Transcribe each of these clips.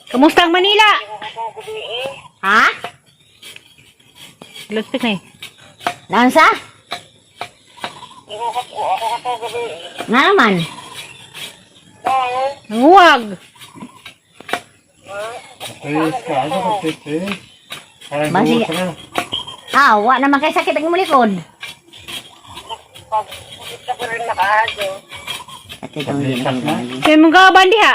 Kamusta ang Manila? Ha? Loudspeak na eh. Naansa? Nga naman. Nanguwag. Tis ka, ano ka tis? Parang Basi- buhos na. Ah, wa naman kay sakit ang imong likod. Ate daw yun. Paglikas na. Kaya mong kaban diha.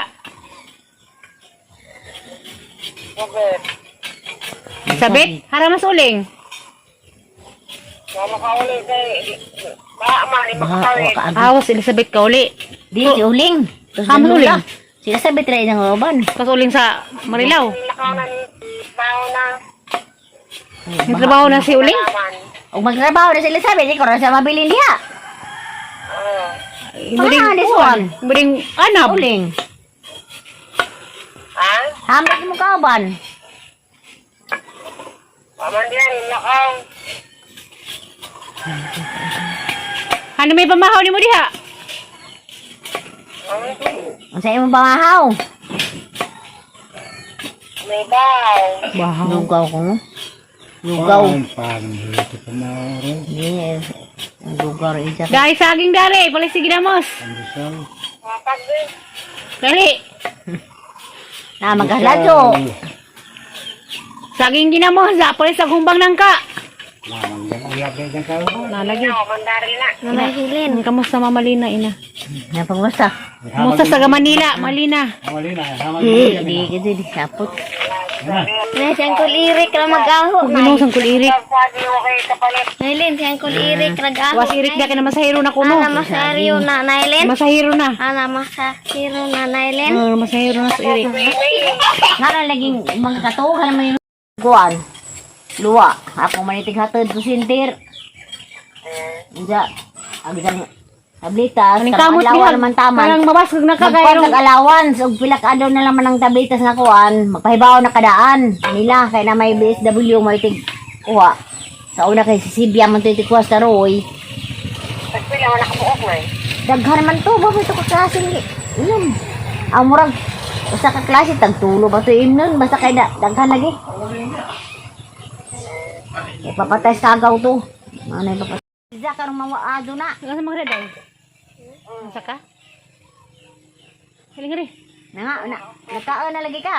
Sabit, hara mas uling. Wa ka. Awas Elizabeth ka uli. Di si uling. Tapos Ah, mas ganun uling. lang. Sila sa betray ng uban. Kas uling sa Marilao. Nagtrabaho na si uling. Ug magtrabaho na sila sabi, di ko ra sa mabilin diha. Muring Ah, this one. Muring anab. Uling. Ha? Hamit mo kauban. Ano may pamahaw ni mo diha? Unsa imong pamahaw? Bahaw. Lugaw ko no. Lugaw. Parang dito pa na rin. Yes. Ang lugaw rin siya. Dahil saging dali, pala sige na mos. Pandesal. Dali. Na magkaladyo. Saging ginamos, pala sa gumbang nangka. Lamang yan. Uyab na dyan kayo. Nalagi. Nanay Helen. Kamusta Mama Lina ina? Napagmusta? Kamusta sa Manila, Malina? Hamalina. Hamalina. Eh, di kasi di sapot. Nay, si Uncle Eric ra mag-aho. Huwag mo sang kulirik. Nailin, si Uncle Eric nag-aho. Was irik na kina masahiro na kuno. Ana masahiro na, Nailin. Masahiro na. Ana masahiro na, Nailin. Ah, masahiro na sa irik. Nga na laging mga katuhan naman yung kuan. Luwa. Ako manitig hatod sa sintir. Unsa? Agsang tablitas. Aning Karong kamot adlaw diha. naman taman. Parang mabaskog na ka Magkuan kay kag allowance ug pila ka adlaw na laman ang tablitas nga kuan, magpahibaw na kadaan nila kay na may BSW may tig kuha. Sa una kay si Sibya man to kuha sa Roy. Daghan man to, ba ito ka klase ni inom. Ang murag usa ka klase tagtulo ba to imnon basta kay da, daghan lagi. Ipapatay sa agaw to. Ano ipapatay? Isa karong mawaado na. Asa mga day? Asa ka? Hiling ri. Na nga, na, nakaon na lagi ka.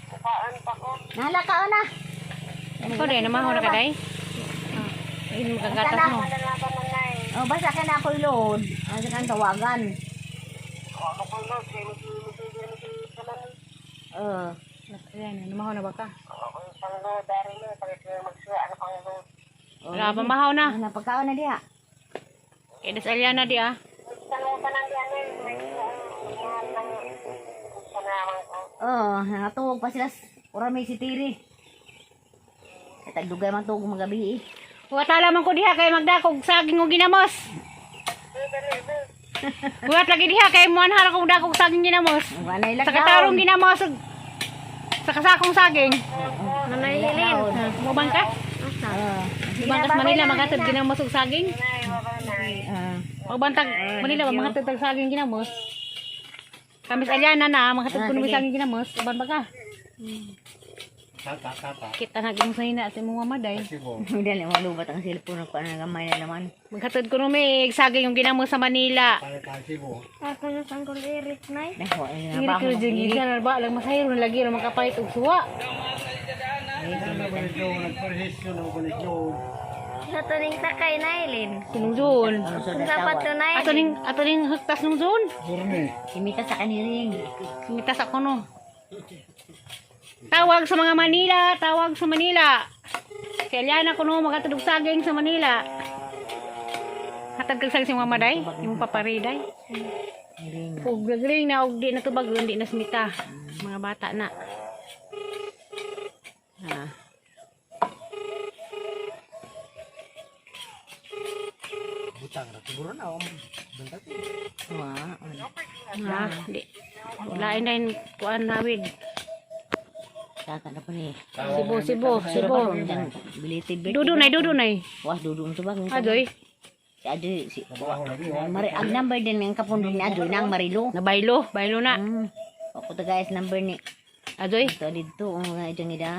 Nakaon pa ko. Nalakaon na. Ikaw day namaho na ka day. Ah, ayun magkagatas mo. Oh, basta ka na ako load. Asa kang tawagan. Oh, Ayan, namaho na ba ka? Oh, Wala pa mahaw na. Napagkaon na diha. Kay das Aliana di ah. Oh, nakatuwag pa sila. Ura may sitiri. Kay tagdugay man tuog magabi eh. Watala man ko diha kay magdakog saging og ginamos. Buhat lagi diha kay muanhar akong dakog saging ginamos. Wala na Sa katarong ginamos ug sa kasakong saging. Nanay Helen. Ah, Mubang ka? Oh. Mubang ka sa Manila magatod ginamos og saging. Ah, Magbantag Manila ba magatod tag saging ginamos. Kami sa Aliana na magatod kuno may saging ginamos. Uban ba ka? Tata, tata. Kita na gimo sa hina sa imong mama day. Sibo. Dali mo lubat ang cellphone ko ano gamay na naman. Maghatod kuno may saging yung ginamos sa Manila. Para tayo sibo. Ako na si Uncle Eric, Nay. Naku, ay Hindi na ba ko dyan gisa ba lang masahiro na lagi ra makapalit og suwa. Nagparhisyo na ako. Sa tuning sakay, Nailin. Sinong zone? Kung sapat to, Nailin. Ato ning huktas nung zone. Burne. Imita sa kaniring. Simitas ako no. Tawag sa mga Manila, tawag sa Manila. Si Aliana kuno magatudog saging sa Manila. Hatag kag saging sa mga maday, imong papariday. Ring. Ug nagring na og di na tubag, di na smita. Mga bata na. Ah. Butang na siguro na. Bantag. Wa. Ha, di. Wala na yun, kuan nawid. Saka na po ni. Sibo, sibo, sibo. Bilited bit. Dudo nay, dudo nay. Was dudo unsa ba? Adoy. Si Adoy si Trabaho lagi. Mari ang number din ng kapundo ni Adoy nang Marilo. Nabaylo, baylo na. Ako to guys number ni. Ajoy. Ito dito ang mga idang ida.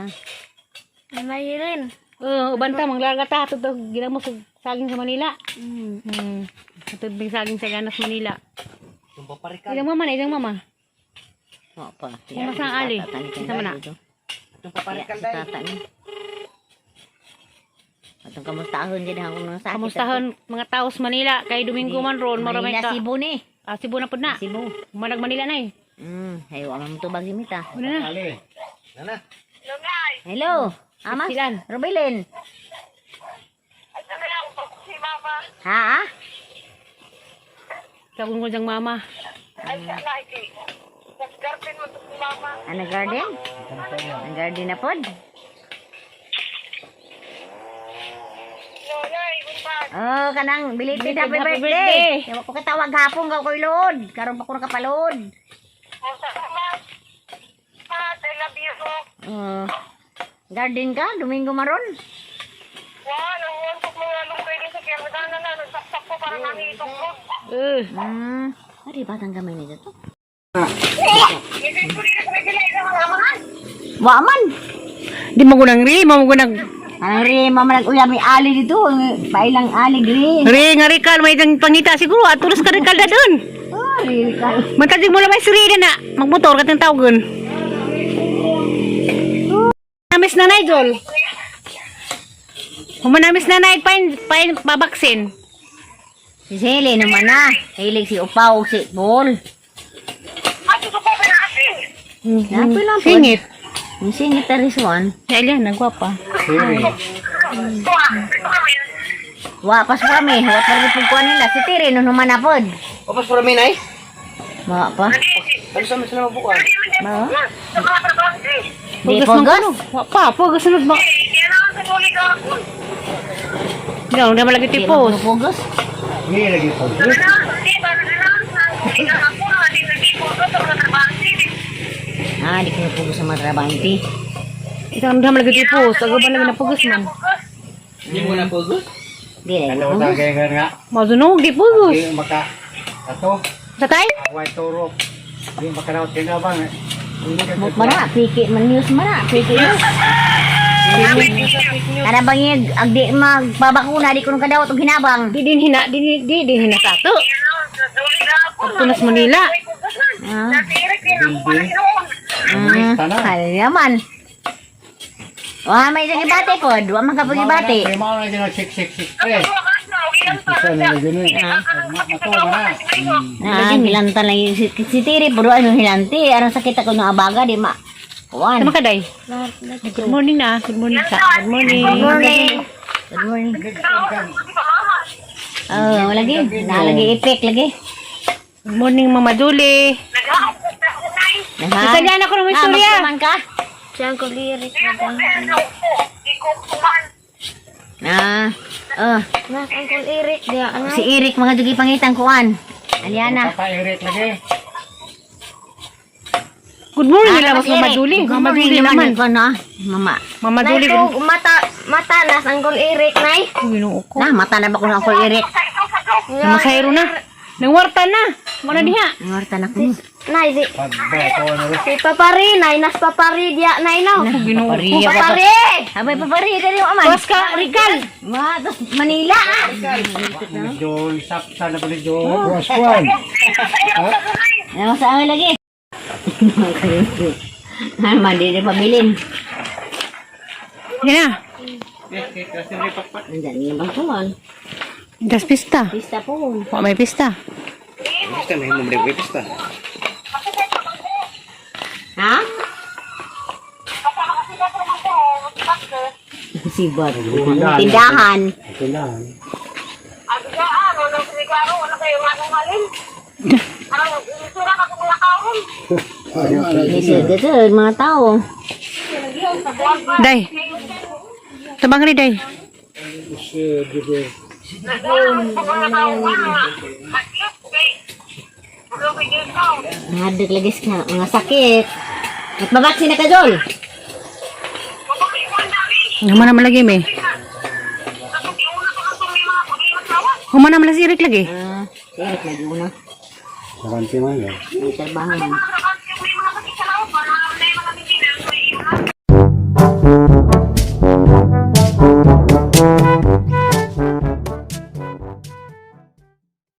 Maylin. Oh, uban ta manglarga ta ato to ginamos og saging sa Manila. Ato bing saging sa Ganas Manila. Itong paparikal. Ilang mama na, ilang mama. Wa pa. Kung masang ali. Isa man na. Itong paparikal Si dahil. tata ni. Atong kamustahon gid ang mga sakit. Kamustahon mga tao sa Manila kay Domingo man ron mura may Manila ka. Cebu ni. Ah, Cebu na pud na. Cebu. Manag Manila na eh. Hayo ang tubag gimita. Una na. Ali. Nana. Hello. Ama. Silan. Rubilin. Ha? Sagun ko diyang mama. Ano garden? Ang garden na pod. Oh, kanang belated Belated happy happy birthday. birthday. Yawa ko katawag hapon ka ko'y load. Karon pa ko nakapaload. Oh. Garden ka Domingo maron. Ari batang gamay ni dito. Wa man. Di mo gunang ri, mo gunang Anong ri mama nag-uya may ali dito, pailang ali diri. ri nga rikal may kang pangita siguro at tulos ka rikal na dun. Oh, ri ka. Magtadig mo lang may siri na na. Magmotor ka tang tawagon. Namis na Nigel. Humanamis na Nigel pain pain babaksin. Si Sally naman na. Hilig si Upaw si Bol. Napoy lang po. Singit. Ang singit na risuan. Kaya nagwapa. Siri. Wa pas kami, wa pa rin pagkuha nila. Si Tiri nun naman na pod. O pas para minay? Wa pa. Ano sa sila mabukan? Ba? Di Pugas man pugos. kuno. Wa pa, pugas sunod ba. Ikaw, na malagi Di tipos. pugos. Hindi lagi po. Ah, di ko pugos sa mga trabante. Ikaw na malagi tipos. Aga ba lagi na pugas man. Hindi mo na pugos? Di lagi Ano pugos. tagay nga nga. Mazunog di pugas. Di maka. Ato. Tatay? Away turo. Di maka tinabang. Buk mana, piki man news mana, piki news. Kada bang yun, ag di magpabakuna, di ko nung kadawat og hinabang. Di din hina, di, di, din hina sa ato. Pagtunas Manila. Ah, Building. Tanan. kaya man. Wa may isang ibate pod, wa man ka pag-ibate. Kaya mo na dyan 6663. Isa na lagi nun eh. Mato na. Ah, hilantan lang yung si Tiri, puro ano hilanti. Aron sakit ako ng abaga, di ma. Kuan. Sama ka, day? Good morning na. Good morning sa. Good morning. Good morning. Good morning. Oh, lagi. Nalagi ipik lagi. Good morning, Mama Julie. Naha. Italyan ako ng Ah, istorya. magkuman ka? Si Uncle Eric raga. Ah, oh, Nas Uncle Eric dia anay. si Eric mga dugi pangitan kuan. Aliana. Papa Eric lagi. Good morning nila, Ah, mas Mama Julie. Good Mama morning Julie naman. Ko, no? Mama. Mama Nay Julie. ko mata mata nas Uncle Eric nay. Uy, Ginoo ko. Na, mata na ba ko ng Uncle Eric? Namasayro na. Nangwarta na. Muna diha. Ngorta na ko. Nay si Pagbato na rin. si Papari nay nas Papari dia nay no. Ginoo ko. Papariya ka pa. Papari. Abay, papariya dali aman. Tuwas ka, Rikal. Ma, tas Manila ah. Medyo isap sana pa medyo. Waswan. Ano sa amin lagi? Naman, di na pabilin. Yan na. Nandiyan yung bang kuwan. Das pista. Pista po. Wa may pista. Pista may mo break pista. Ha? Sibat. Tindahan. Tindahan. Lisod ito, mga tao. Day. Tabang rin, day. Ngadog lagi sa mga sakit. At babaksin na ka, Jol. Human naman lagi, may. Human naman lagi, si Eric lagi. Ah, si Eric lagi una. Saranti man eh. May trabaho man.